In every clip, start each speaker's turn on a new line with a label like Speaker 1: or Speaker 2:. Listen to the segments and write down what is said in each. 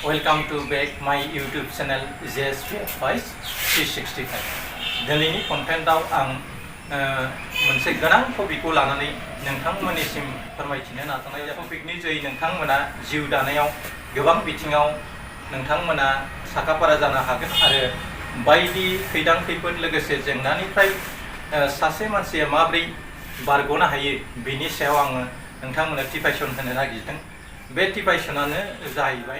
Speaker 1: Welcome to back my YouTube channel JSP Voice 365. दिनैनि कन्टेन्टआव आं मोनसे गोनां टपिकखौ लानानै नोंथांमोननिसिम फोरमायथिनो नाजानाय जादों। टपिकनि जोहै नोंथांमोना जिउ दानायाव गोबां बिथिङाव नोंथांमोना साखाफारा जानो हागोन आरो बायदि खैदां खैफोद लोगोसे जेंनानिफ्राय सासे मानसिया माबोरै बारग'नो हायो बेनि सायाव आङो नोंथांमोननो टिपाइसन होनो नागिरदों। बे टिपाइसनानो जाहैबाय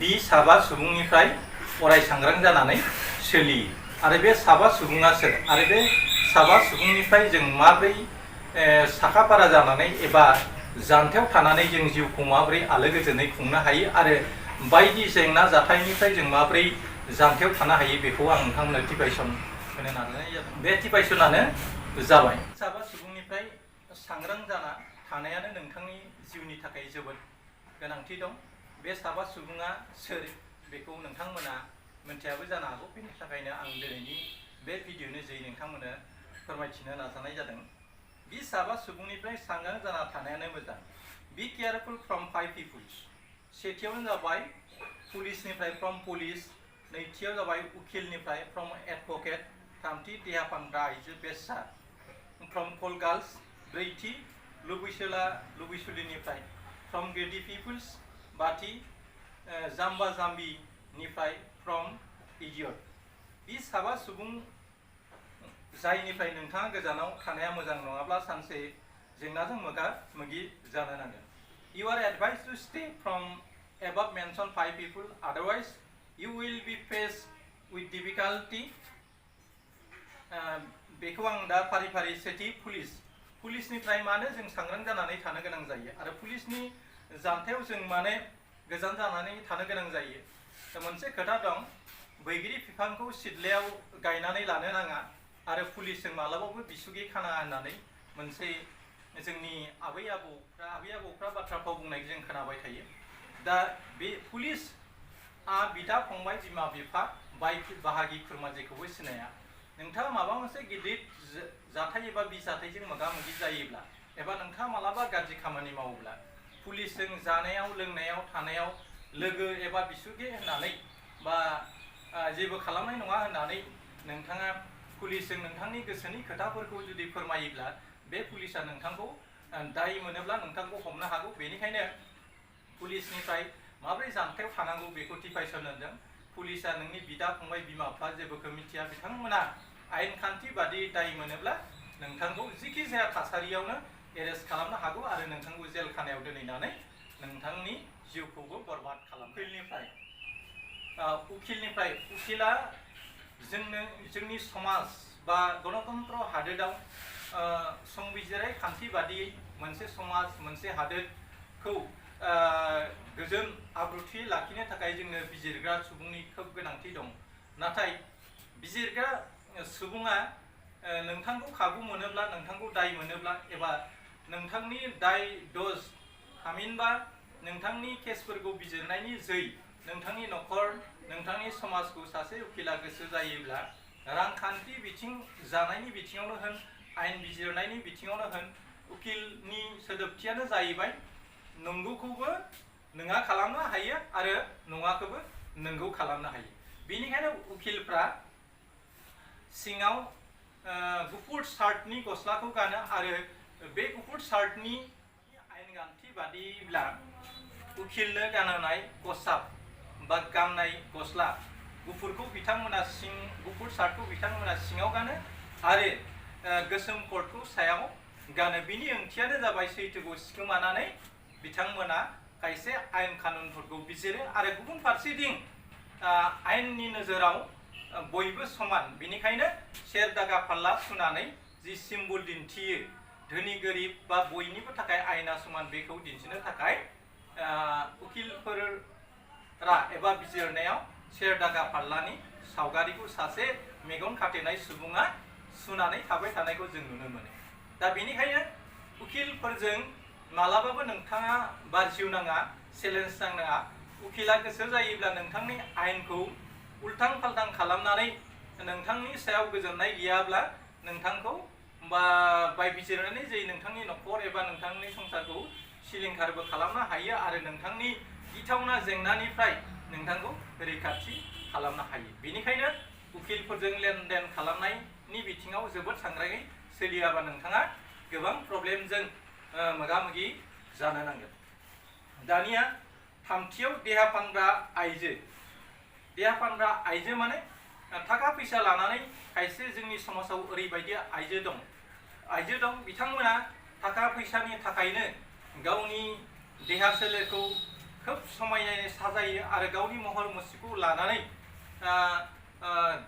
Speaker 1: बे साबा सुबुंनिफ्राय अराय सांग्रां जानानै सोलियो आरो बे साबा सुबुङा सोर आरो बे साबा सुबुंनिफ्राय जों माबोरै साखाफारा जानानै एबा जानथायाव थानानै जों जिउखौ माबोरै आलो गोजोनै खुंनो हायो आरो बायदि जेंना जाथायनिफ्राय जों माबोरै जानथायाव थानो हायो बेखौ आं नोंथांमोननो टिपाइसन होनो नाजानाय जादों। बे टिपाइसनानो जाबाय साबा सुबुंनिफ्राय सांग्रां जाना थानायानो नोंथांनि जिउनि थाखाय जोबोद गोनांथि दं। बे साबा सुबुङा सोर बेखौ नोंथांमोना मिन्थियाबो जानो हागौ। बेनि थाखायनो आं दिनैनि बे भिडिअनि जोहै नोंथांमोननो फोरमायथिनो नाजानाय जादों। बे साबा सुबुंनिफ्राय सांग्रां जाना थानायानो मोजां। बी केयारफुल फ्रम 5 पिपुल्स। सेथियावनो जाबाय पुलिसनिफ्राय फ्रम पुलिस, नैथियाव जाबाय उकिलनिफ्राय फ्रम एडभकेट, थामथि देहा फाहामग्रा आइजो बेस्सा फ्रम कल गार्ल्स, ब्रैथि लुबैसुलिनिफ्राय फ्रम ग्रेडि पिपुल्स, बाथि जाम्बा जाम्बिनिफ्राय फ्रम इडियट। बे साबा सुबुं जायनिफ्राय नोंथाङा गोजानाव थानाया मोजां नङाब्ला सानसे जेंनाजों मोगा मोगि जानो नांगोन। You are advised to stay from above mentioned 5 people, otherwise you will be faced with difficulty. बेखौ आं दा फारि फारि सेथि पुलिसनिफ्राय मानो जों सांग्रां जानानै थानो गोनां जायो आरो पुलिसनि जानथायाव जों मानो गोजान जानानै थानो गोनां जायो। मोनसे खोथा दं, बैग्रि बिफांखौ सिथ्लायाव गायनानै लानो नाङा आरो पुलिसजों मालाबाबो बिसुगि खानाङा होननानै मोनसे जोंनि आबै आबौफ्रा बाथ्रा फाव बुंनायखौ जों खोनाबाय थायो। दा बे पुलिसआ बिदा फंबाय बिमा बिफा बाय बाहागि खुरमा जेखौबो सिनाया। नोंथाङा माबा मोनसे गिदिर जाथाय एबा बिजाथायजों मोगा मोगि जायोब्ला एबा नोंथाङा मालाबा गाज्रि खामानि मावोब्ला पुलिसजों जानायाव लोंनायाव थानायाव लोगो एबा बिसुगे होननानै बा जेबो खालामनाय नङा होननानै नोंथाङा पुलिसजों नोंथांनि गोसोनि खोथाफोरखौ जुदि फोरमायोब्ला बे पुलिसा नोंथांखौ दाय मोनोब्ला नोंथांखौ हमनो हागौ। बेनिखायनो पुलिसनिफ्राय माबोरै जानथायाव थानांगौ बेखौ टिपाइसन होदों। पुलिसा नोंनि बिदा फंबाय बिमा बिफा जेबोखौ मिथिया, बिथांमोना आयेन खान्थि बादि दाय मोनोब्ला नोंथांखौ जिखि जाया थासारियावनो एरेस्ट खालामनो हागौ आरो नोंथांखौ जेल खानायाव दोनहैनानै नोंथांनि जिउखौबो बरबाद खालामो। उकिला जोंनि समाज बा गणतन्त्र हादोराव संबिजिरारि खान्थि बादियै मोनसे समाज मोनसे हादोरखौ गोजोन आब्रुथि लाखिनो थाखाय जोंनो बिजिरग्रा सुबुंनि खोब गोनांथि दं। नाथाय बिजिरग्रा सुबुङा नोंथांखौ खाबु मोनोब्ला नोंथांखौ दाय मोनोब्ला एबा नोंथांनि दाय दस थामहिनबा नोंथांनि केसफोरखौ बिजिरनायनि जै नोंथांनि न'खर नोंथांनि समाजखौ सासे उकिला गोसो जायोब्ला रांखान्थि बिथिं जानायनि बिथिङावनो होन आयेन बिजिरनायनि बिथिङावनो होन उकिलनि सोदोबथियानो जाहैबाय नंगौखौबो नङा खालामनो हायो आरो नङाखौबो नंगौ खालामनो हायो। बेनिखायनो उकिलफ्रा सिङाव गुफुर शार्टनि गस्लाखौ गानो आरो बे गुफुर शार्टनि आयेन खान्थि बादिब्ला उकिलनो गानहोनाय खसाब बा गाननाय गस्ला गुफुर शार्टखौ बिथांमोना सिङाव गानो आरो गोसोम कटखौ सायाव गानो। बिनि ओंथियानो जाबाय सैथोखौ सिखोमानानै बिथांमोना खायसे आयेन कानुनफोरखौ बिजिरो आरो गुबुन फारसेथिं आयेननि नोजोराव बयबो समान। बेनिखायनो सेर दागा फाल्ला सुनानै जि सिम्बल दिन्थियो धोनि गोरिब बा बयनिबो थाखाय आयेना समान बेखौ दिन्थिनो थाखाय उकिलफोरा एबा बिजिरनायाव सेर दागा फाल्लानि सावगारिखौ सासे मेगन खाथेनाय सुबुङा सुनानै थाबाय थानायखौ जों नुनो मोनो। दा बेनिखायनो उकिलफोरजों मालाबाबो नोंथाङा बारजिउ नाङा, चेलेन्ज नांनाङा। उकिला गोसो जायोब्ला नोंथांनि आयेनखौ उल्थां फाल्थां खालामनानै नोंथांनि सायाव गोजोननाय गैयाब्ला नोंथांखौ बाय बिजिरनानै जै नोंथांनि न'खर एबा नोंथांनि संसारखौ सिलिंखारबो खालामनो हायो आरो नोंथांनि गिथावना जेंनानिफ्राय नोंथांखौ रैखाथि खालामनो हायो। बेनिखायनो उकिलफोरजों लेनदेन खालामनायनि बिथिङाव जोबोद सांग्राङै सोलियाबा नोंथाङा गोबां प्रब्लेमजों मोगा मोगि जानो नांगोन। दानिया थामथियाव देहा फानग्रा आइजो। देहा फानग्रा आइजो माने थाखा फैसा लानानै खायसे जोंनि समाजाव ओरैबायदि आइजो दं बिथांमोना थाखा फैसानि थाखायनो गावनि देहा सोलेरखौ खोब समायनायै साजायो आरो गावनि महर मुस्रिखौ लानानै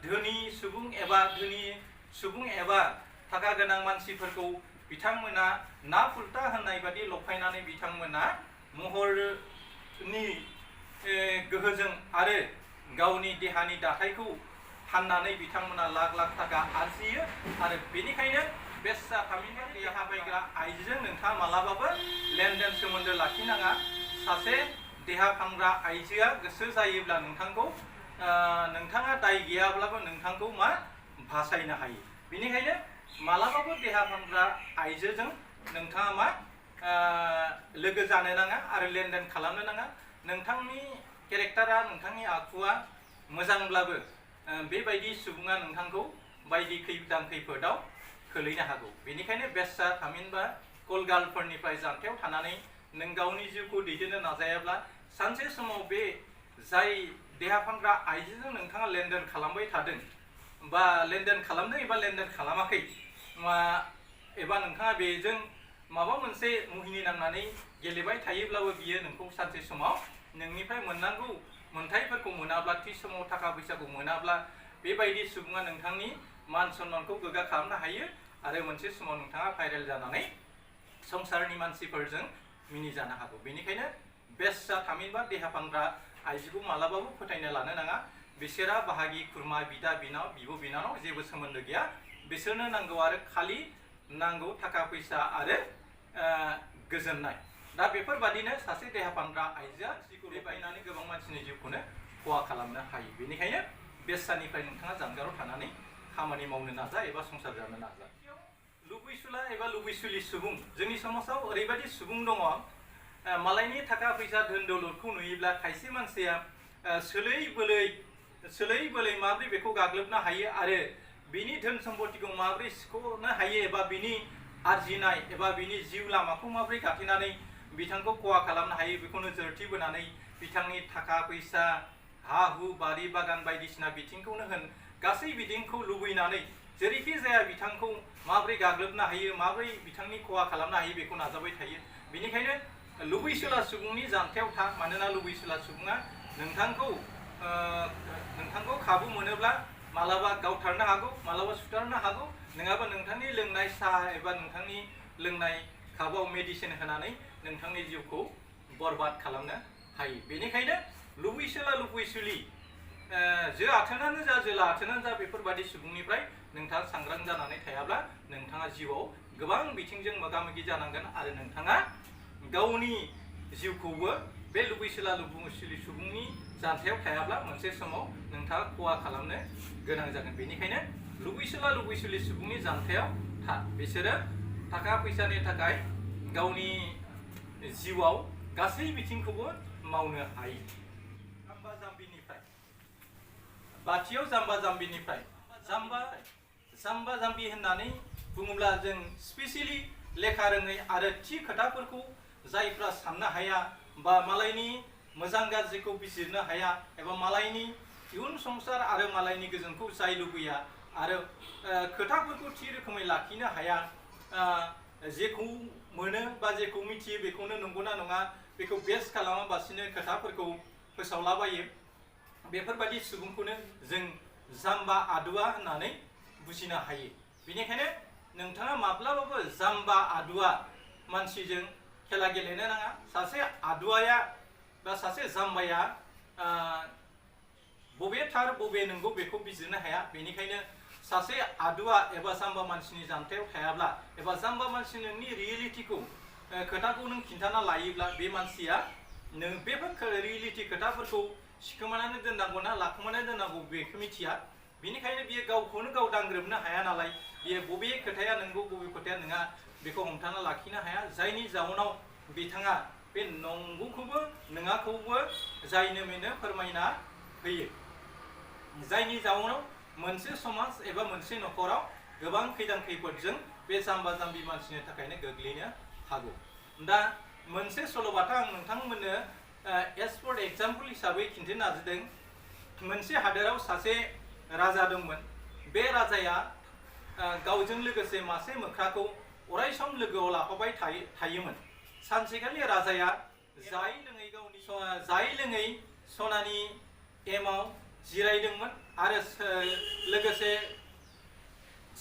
Speaker 1: धोनि सुबुं एबा थाखा गोनां मानसिफोरखौ बिथांमोना ना फुल्टा होननाय बादि लफायनानै बिथांमोना महरनि गोहोजों आरो गावनि देहानि दाथायखौ फाननानै बिथांमोना लाख लाख थाखा आरजियो। आरो बेनिखायनो बेस्सा थामिनबा देहा बायग्रा आइजोजों नोंथाङा मालाबाबो लेनदेन सोमोन्दो लाखिनाङा। सासे देहा फानग्रा आइजोआ गोसो जायोब्ला नोंथाङा दाय गैयाब्लाबो नोंथांखौ भासायनो हायो। बेनिखायनो मालाबाबो देहा फानग्रा आइजोजों नोंथाङा लोगो जानो नाङा आरो लेनदेन खालामनो नाङा। नोंथांनि केरेक्टारा नोंथांनि आखुआ मोजांब्लाबो बेबायदि सुबुङा नोंथांखौ बायदि खैफोदाव खोलैनो हागौ। बेनिखायनो बेस्सा थामिनबा कलगालफोरनिफ्राय जानथायाव थानानै नों गावनि जिउखौ दैदेननो नाजायाब्ला सानसे समाव बे जाय देहा फानग्रा आइजोजों नोंथाङा लेनदेन खालामबाय थादों बा लेनदेन खालामदों एबा लेनदेन खालामाखै एबा नोंथाङा बेजों माबा मोनसे मुहिनि नांनानै गेलेबाय थायोब्लाबो बियो नोंखौ सानसे समाव नोंनिफ्राय मोननांगौ मोनथायफोरखौ मोनाब्ला थि समाव थाखा फैसाखौ मोनाब्ला बेबायदि सुबुङा नोंथांनि मान सन्मानखौ गोग्गा खालामनो हायो आरो मोनसे समाव नोंथाङा भाइरेल जानानै संसारनि मानसिफोरजों मिनिजानो हागौ। बेनिखायनो बेस्सा थामिनबा देहा फानग्रा आइजोखौ मालाबाबो फोथायनो लानो नाङा। बिसोरा बाहागि खुरमा बिदा बिब' बिनानाव जेबो सोमोन्दो गैया। बिसोरनो नांगौ आरो खालि नांगौ थाखा फैसा आरो गोजोननाय। दा बेफोरबादिनो सासे देहा फानग्रा आइजोआ जिखौ बायनानै गोबां मानसिनि जिउखौनो खहा खालामनो हायो। बेनिखायनो बेस्सानिफ्राय नोंथाङा जानगाराव थानानै खामानि मावनो नाजा एबा संसार जानो नाजा। लुबैसुला एबा लुबैसुलि सुबुं, जोंनि समाजाव ओरैबायदि सुबुं दङ मालायनि थाखा फैसा धोन दौलतखौ नुयोब्ला खायसे मानसिया सोलै बोलै माबोरै बेखौ गाग्लोबनो हायो आरो बिनि धोन सम्पतिखौ माबोरै सिख'नो हायो एबा बिनि आरजिनाय एबा बिनि जिउ लामाखौ माबोरै गाथेनानै बिथांखौ खहा खालामनो हायो बेखौ नोजोरथि बोनानै बिथांनि थाखा फैसा हा हु बारि बागान बायदिसिना बिथिंखौनो होन गासै बिथिंखौ लुबैनानै जेरैखि जाया बिथांखौ माबोरै गाग्लोबनो हायो माबोरै बिथांनि खहा खालामनो हायो बेखौ नाजाबाय थायो। बेनिखायनो लुबैसुला सुबुंनि जानथायाव था, मानोना लुबैसुला सुबुङा नोंथांखौ खाबु मोनोब्ला मालाबा गावथारनो हागौ, मालाबा सुथारनो हागौ, नङाबा नोंथांनि लोंनाय साहा एबा नोंथांनि लोंनाय खाबाव मेडिसिन होनानै नोंथांनि जिउखौ बरबाद खालामनो हायो। बेनिखायनो लुबैसुला लुबैसुलि जो आथोनानो जा जोला आथोनानो जा बेफोरबादि सुबुंनिफ्राय नोंथाङा सांग्रां जानानै थायाब्ला नोंथाङा जिउआव गोबां बिथिंजों मोगा मोगि जानांगोन आरो नोंथाङा गावनि जिउखौबो बे लुबैसुला लुबैसुलि सुबुंनि जानथायाव थायाब्ला मोनसे समाव नोंथाङा खहा खालामनो गोनां जागोन। बेनिखायनो लुबैसुला लुबैसुलि सुबुंनि जानथायाव था। बिसोरो थाखा फैसानि थाखाय गावनि जिउआव गासै बिथिंखौबो मावनो हायो। जाम्बा जाम्बिनिफ्राय बाथियाव जाम्बा जाम्बिनिफ्राय जाम्बा जाम्बि होननानै बुङोब्ला जों स्पेसियेलि लेखा रोङै आरो थि खोथाफोरखौ जायफ्रा साननो हाया बा मालायनि मोजां गाज्रिखौ बिजिरनो हाया एबा मालायनि इयुन संसार आरो मालायनि गोजोनखौ जाय लुबैया आरो खोथाफोरखौ थि रोखोमै लाखिनो हाया, जेखौ मोनो बा जेखौ मिथियो बेखौनो नंगौना नङा बेखौ बेस खालामाबासिनो खोथाफोरखौ फोसावलाबायो, बेफोरबायदि सुबुंखौनो जों जाम्बा आदुवा होननानै बुजिनो हायो। बेनिखायनो नोंथाङा माब्लाबाबो जाम्बा आदुवा मानसिजों खेला गेलेनो नाङा। सासे आदुवाया बा सासे जाम्बाया बबे थार बबे नंगौ बेखौ बिजिरनो हाया। बेनिखायनो सासे आदुवा एबा जाम्बा मानसिनि जानथायाव थायाब्ला एबा जाम्बा मानसि नोंनि रियेलिटिखौ खोथाखौ नों खिन्थाना लायोब्ला बे मानसिया नों बेफोर रियेलिटि खोथाफोरखौ सिखोमानानै दोननांगौ ना लाखोमानानै दोननांगौ बेखौ मिथिया। बेनिखायनो बियो गावखौनो गाव दांग्रोमनो हाया नालाय बियो बबे खोथाया नंगौ बबे खोथाया नङा बेखौ हमथाना लाखिनो हाया, जायनि जाउनाव बिथाङा बे नंगौखौबो नङाखौबो जायनो मेनो फोरमायना होयो, जायनि जाउनाव मोनसे समाज एबा मोनसे न'खराव गोबां खैदां खैफोदजों बे जाम्बा जाम्बि मानसिनि थाखायनो गोग्लैनो हागौ। दा मोनसे सल'बाथा आं नोंथांमोननो एज फर एग्जाम्पल हिसाबै खिन्थानो नाजादों। मोनसे हादोराव सासे राजा दंमोन। बे राजाया गावजों लोगोसे मासे मोख्राखौ अराय सम लोगोआव लाफाबाय थायोमोन। सानसेखालि राजाया जायै लोङै सनानि एमाव जिरायदोंमोन आरो लोगोसे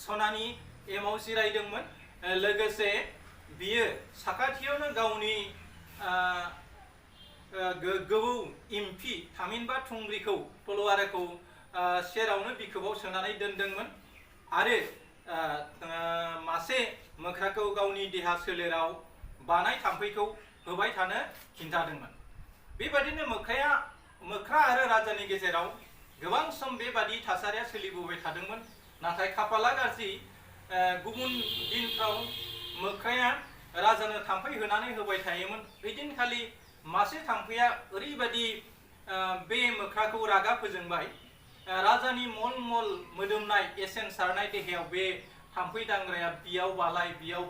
Speaker 1: सनानि एमाव जिरायदोंमोन। लोगोसे बियो साखाथियावनो गावनि गोबौ इम्फि थामहिनबा थुंग्रिखौ तलवारखौ सेरावनो बिखोबाव सोनानै दोनदोंमोन आरो मासे मोख्राखौ गावनि देहा सोलेराव बानाय थाम्फैखौ होबाय थानो खिन्थादोंमोन। बेबादिनो मोख्रा आरो राजानि गेजेराव गोबां सम बेबादि थासारिया सोलिबोबाय थादोंमोन। नाथाय खाफाला गाज्रि, गुबुन दिनफ्राव मोख्राया राजानो थाम्फै होनानै होबाय थायोमोन। ओइदिनखालि मासे थाम्फैया ओरैबादि बे मोख्राखौ रागा फोजोंबाय, राजानि मल मल मोदोमनाय एसेन सारनाय देहायाव बे थाम्फै दांग्राया बियाव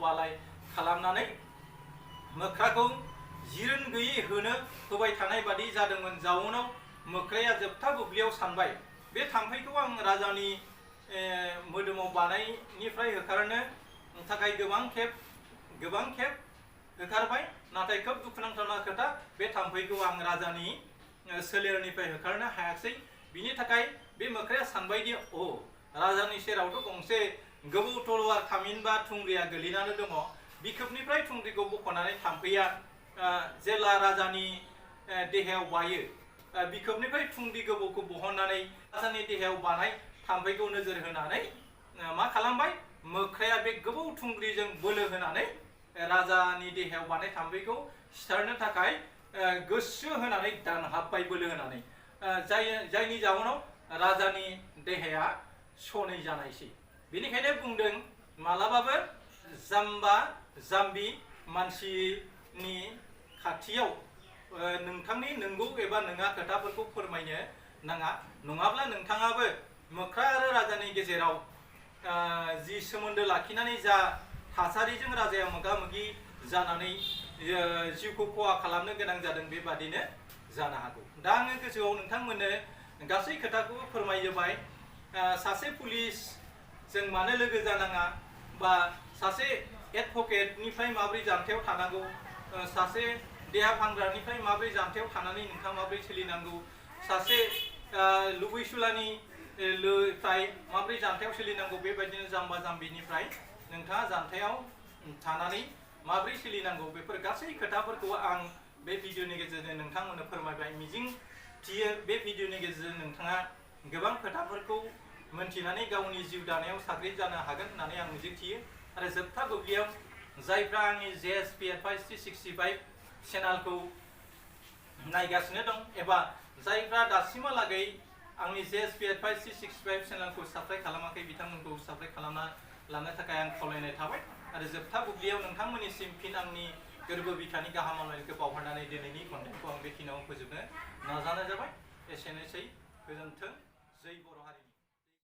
Speaker 1: बालाय खालामनानै मोख्राखौ जिरोन गैयै होबाय थानाय बादि जादोंमोन। जाउनाव मोख्राया जोबथा बुब्लियाव सानबाय, बे थाम्फैखौ आं राजानि मोदोमाव बानायनिफ्राय होखारनो थाखाय गोबां खेब होखारबाय, नाथाय खोब दुखुनांथावना खोथा, बे थाम्फैखौ आं राजानि सोलेरनिफ्राय होखारनो हायाखिसै। बिनि थाखाय बे मोख्राया सानबायदि राजानि सेरावथ' गंसे गोबौ तलवार थामहिनबा थुंग्रिया गोलैनानै दङ। बिखोबनिफ्राय थुंग्रिखौ बख'नानै थाम्फैया जेब्ला राजानि देहायाव बायो, बिखोबनिफ्राय थुंग्रि गोबौखौ बहननानै राजानि देहायाव बानाय थाम्फैखौ नोजोर होनानै मा खालामबाय, मोख्राया बे गोबौ थुंग्रिजों बोलो होनानै राजानि देहायाव बानाय थाम्फैखौ सिथारनो थाखाय गोसो होनानै दानहाबबाय बोलो होनानै, जायनि जाउनाव राजानि देहाया सनै जानायसै। बेनिखायनो बुंदों, मालाबाबो जाम्बा जाम्बि मानसिनि खाथियाव नोंथांनि नंगौ एबा नङा खोथाफोरखौ फोरमायनो नाङा। नङाब्ला नोंथाङाबो मोख्रा आरो राजानि गेजेराव जि सोमोन्दो लाखिनानै जा थासारिजों राजाया मोगा मोगि जानानै जिउखौ खहा खालामनो गोनां जादों, बेबादिनो जानो हागौ। दा आङो गोजौआव नोंथांमोननो गासै खोथाखौबो फोरमायजोबबाय। सासे पुलिस जों मानो लोगो जानाङा, बा सासे एडभकेटनिफ्राय माबोरै जानथायाव थानांगौ, सासे देहा फाहामग्रानिफ्राय माबोरै जानथायाव थानानै नोंथाङा माबोरै सोलिनांगौ, सासे लुबैसुलानिफ्राय माबोरै जानथायाव सोलिनांगौ, बेबायदिनो जाम्बा जाम्बिनिफ्राय नोंथाङा जानथायाव थानानै माबोरै सोलिनांगौ, बेफोर गासै खोथाफोरखौ आं बे भिडिअनि गेजेरजों नोंथांमोननो फोरमायबाय। मिजिं थियो बे भिडिअनि गेजेरजों नोंथाङा गोबां खोथाफोरखौ मोनथिनानै गावनि जिउ दानायाव साग्रिद जानो हागोन होननानै आं मिजिंथियो। आरो जोबथा बुब्लियाव जायफ्रा आंनि JSP Advice 365 चेनेलखौ नायगासिनो दं, एबा जायफ्रा दासिमहालागै आंनि JSP Advice 365 चेनेलखौ साबस्क्राइब खालामाखै, बिथांमोनखौ साबस्क्राइब खालामना लानो थाखाय आं खावलायनाय थाबाय। आरो जोबथा बुब्लियाव नोंथांमोननिसिम फिन आंनि गोरबो बिखानि गाहाम हामलायनायखौ बावहरनानै दिनैनि कन्टेन्टखौ आं बेखिनियाव फोजोबनो नाजानाय जाबाय। एसेनोसै, गोजोन्थों, जै बर'।